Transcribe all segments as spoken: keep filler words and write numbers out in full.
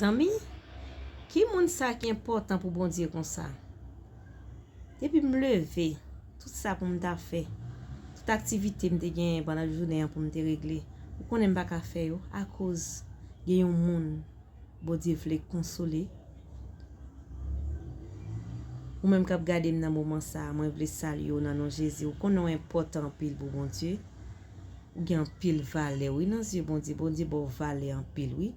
Zanmi, ki moun sa ki enpòtan pou Bondye konsa? Depi m leve, tout sa pou m ta fè, tout aktivite m te genyen pandan jounen an pou m te regle, ou konnen m pa ka fè yo akoz gen yon moun Bondye vle konsole. Ou menm k ap gade m nan moman sa a, mwen vle salye w nan non Jezi. Ou konnen w enpòtan anpil pou Bondye. Ou gen anpil valè, wi, nan zye Bondye. Bondye ba w valè anpil, wi.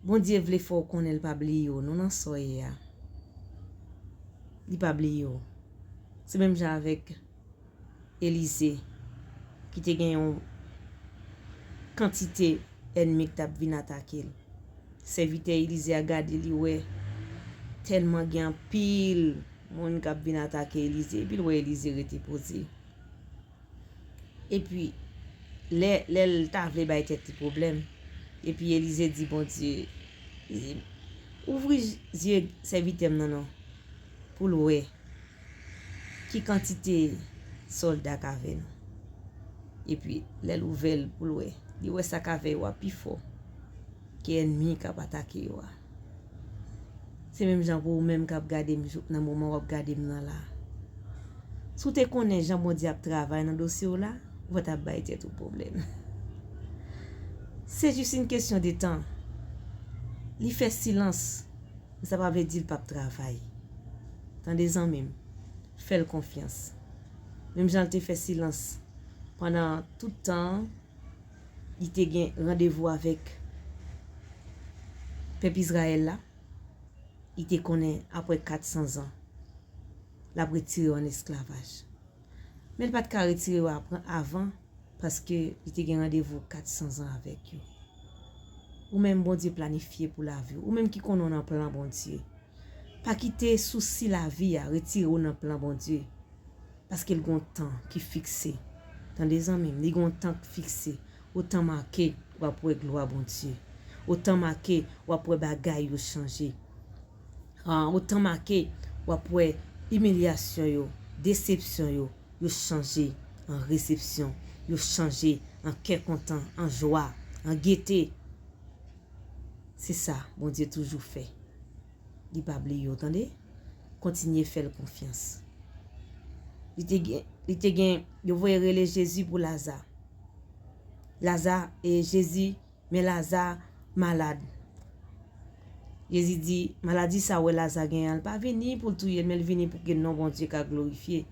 Bondye vle fè w konnen l pa bliye w, non, nan sa w ye a. Li pa bliye w. Se menm jan avèk Elize, ki te gen yon kantite ènmi ki t ap vin atake l. Sèvitè Elize a gade, li wè tèlman gen anpil moun k ap vin atake Elize, epi l wè Elize rete poze. Epi, lè, lè l ta vle bay tèt li pwoblèm, epi Elize di Bondye, li di, "Ouvri zye sèvitè m nan non, pou l wè ki kantite sòlda k avè nou." Epi, lè l ouvè l pou l wè, li wè sa k avè yo a pi fò ke ènmi k ap atake yo a. Se menm jan pou ou menm k ap gade m jou- nan moman w ap gade m nan la. Si w te konnen jan Bondye ap travay nan dosye w la, ou pa t ap bay tèt ou pwoblèm. Se jis yon kesyon de tan. Li fè silans, men sa pa vle di l p ap travay. Tande zanmi m, fè l konfyans. Menm jan l te fè silans pandan tout tan an, li te gen randevou avèk pèp Izrayèl la, li te konnen apre kat san zan, l ap retire yo an esklavaj. Men l pa t ka retire yo apre, avan, paske li te gen randevou kat san zan avèk yo. Ou menm Bondye planifye pou lavi w. Ou menm ki konnen w nan plan Bondye. Pa kite sousi lavi a retire w nan plan Bondye. Paske l gon tan ki fikse. Tande zanmi m, li gon tan ki fikse. Otan make, w ap wè glwa Bondye. Otan make, w ap wè bagay yo chanje. Ah, otan make, w ap wè imilyasyon yo, desepsyon yo, yo chanje an resepsyon. Yo chanje an kè kontan, an jwa, an gete. Se sa Bondye toujou fè. Li pa bliye w, tande? Kontinye fè l konfyans. Li te gen, li te gen, yo voye rele Jezi pou Laza. Laza, e Jezi, men Laza malad. Jezi di, maladi sa w wè Laza genyen an, l pa vini pou l touye l, men l vini pou ke non Bondye ka glorifye.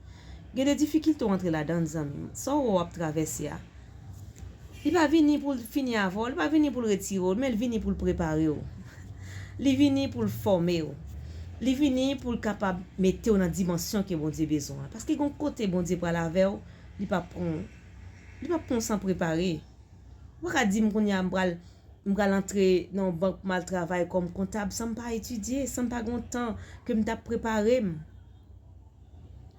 Gen de difikilte w antre ladan l, zanmi m. Sa w wè w ap travèse a, li pa vini pou l fini avè w, li pa vini pou l retire w, men l vini pou l prepare w. Li vini pou l fòme w. Li vini pou l kapab mete w nan dimansyon ke Bondye bezwen an. Paske gon kote Bondye pral avè w, li p ap pran w, li p ap pran w san prepare. Ou pa ka di m kounye a m pral, m pral antre nan yon bank pou m al travay kòm kontab san m pa etidye, san m pa gon tan ke m t ap prepare m.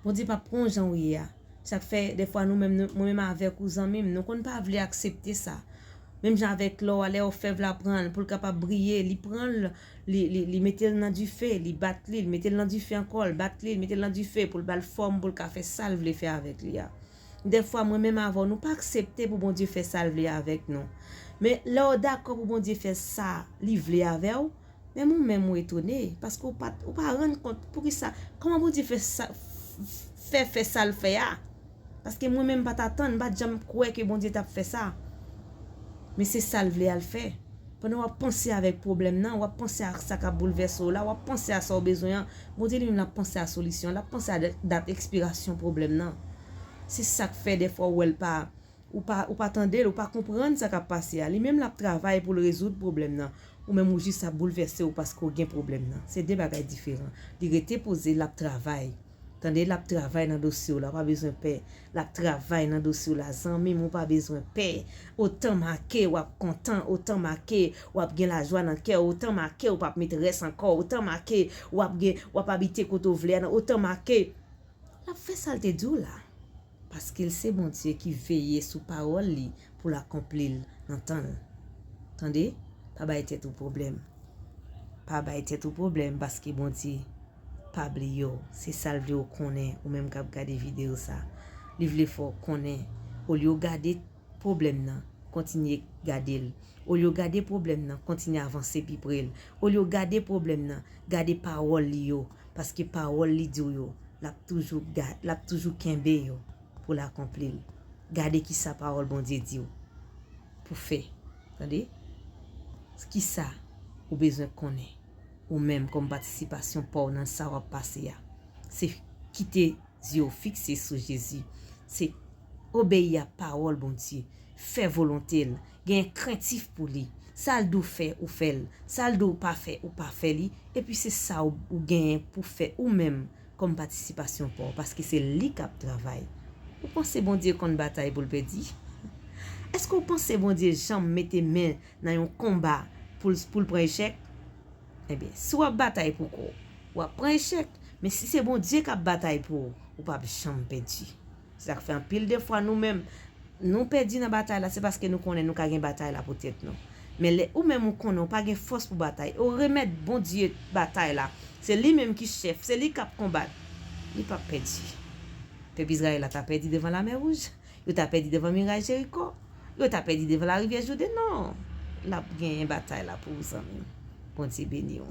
Bondye p ap pran w jan w ye a. Sa k fè, dèfwa, nou menm, nou, mwen menm avèk ou, zanmi m, nou konn pa vle aksepte sa. Menm jan avèk lò a, lè òfèv la pran l pou l kapab briye, li pran l, li, li, li mete l nan dife, li bat li, li mete l nan dife ankò, l bat li, li mete l nan dife pou l ba l fòm, pou l ka fè sa l vle fè avèk li a. Dèfwa, mwen menm avè w, nou pa aksepte pou Bondye fè sa l vle avèk nou. Men lè w dakò pou Bondye fè sa li vle avè w, menm ou menm ou etone, paske w pa, ou pa rann kont poukisa, kòman Bondye fè sa, f- f- fè fè sa l fè a. Paske mwen menm m pa t atann, m pa t janm kwè ke Bondye t ap fè sa. Men se sa l vle a l fè. Pandan w ap panse avèk pwoblèm nan, w ap panse a sa k ap boulvèse w la, w ap panse a sa w bezwen an, Bondye li menm l ap panse a solisyon, l ap panse a dat, dat ekspirasyon pwoblèm nan. Se sa k fè dèfwa w wè l pa, ou pa, ou pa tande l, ou pa konprann sa k ap pase a. Li menm l ap travay pou l rezoud pwoblèm nan. Ou menm ou jis ap boulvèse w paske w gen pwoblèm nan. Se de bagay diferan. Li rete poze, l ap travay. Tande, l ap travay nan dosye w la, w pa bezwen pè. L ap travay nan dosye w la, zanmi m, ou pa bezwen pè. Otan make w ap kontan, otan make w ap gen lajwa nan kè w, otan make w p ap met rès ankò, otan make w ap gen, w ap abite kote w vle a, otan make l ap fè sa l te di w la. Paske l se Bondye ki veye sou pawòl li pou l akonpli l nan tan l. Tande, pa bay tèt ou pwoblèm. Pa bay tèt ou pwoblèm paske Bondye pa bliye w. Se sa l vle w konnen, ou menm k ap gade videyo sa. Li vle fè w konnen, olye w gade pwoblèm nan, kontinye gade l. Olye w gade pwoblèm nan, kontinye avanse pi pre l. Olye w gade pwoblèm nan, gade pawòl li yo, paske pawòl li di w yo, l ap toujou ga-, l ap toujou kenbe yo pou l akonpli l. Gade kisa pawòl Bondye di w pou fè. Tande? Kisa ou bezwen konnen ou menm kòm patisipasyon pa w nan sa w ap pase a? Se kite zye w fikse sou Jezi. Se obeyi a pawòl Bondye. Fè volonte l. Genyen krentif pou li. Sa l di w fè, ou fè l. Sa l di w pa fè, ou pa fè li. Epi se sa w, ou genyen pou fè ou menm kòm patisipasyon pa w, paske se li k ap travay. Ou panse Bondye konn batay pou l pèdi? Èske w panse Bondye janm mete men nan yon konba pou l, pou l pran echèk? Ebyen, si w ap batay pou kò w, w ap pran echèk. Men si se Bondye k ap batay pou ou, ou p ap janm pèdi. Se sa k fè anpil de fwa nou menm, nou pèdi nan batay la, se paske nou konnen nou ka gen batay la pou tèt nou. Men lè ou menm ou konnen ou pa gen fòs pou batay, ou remèt Bondye batay la. Se li menm ki chèf, se li k ap konbat. Li p ap pèdi. Pèp Izrayèl la ta pèdi devan Lamè Wouj. Yo ta pèdi devan miray Jeriko. Yo ta pèdi devan larivyè Jouden. Non. L ap genyen batay la pou ou, zanmi m. Bondye beni w.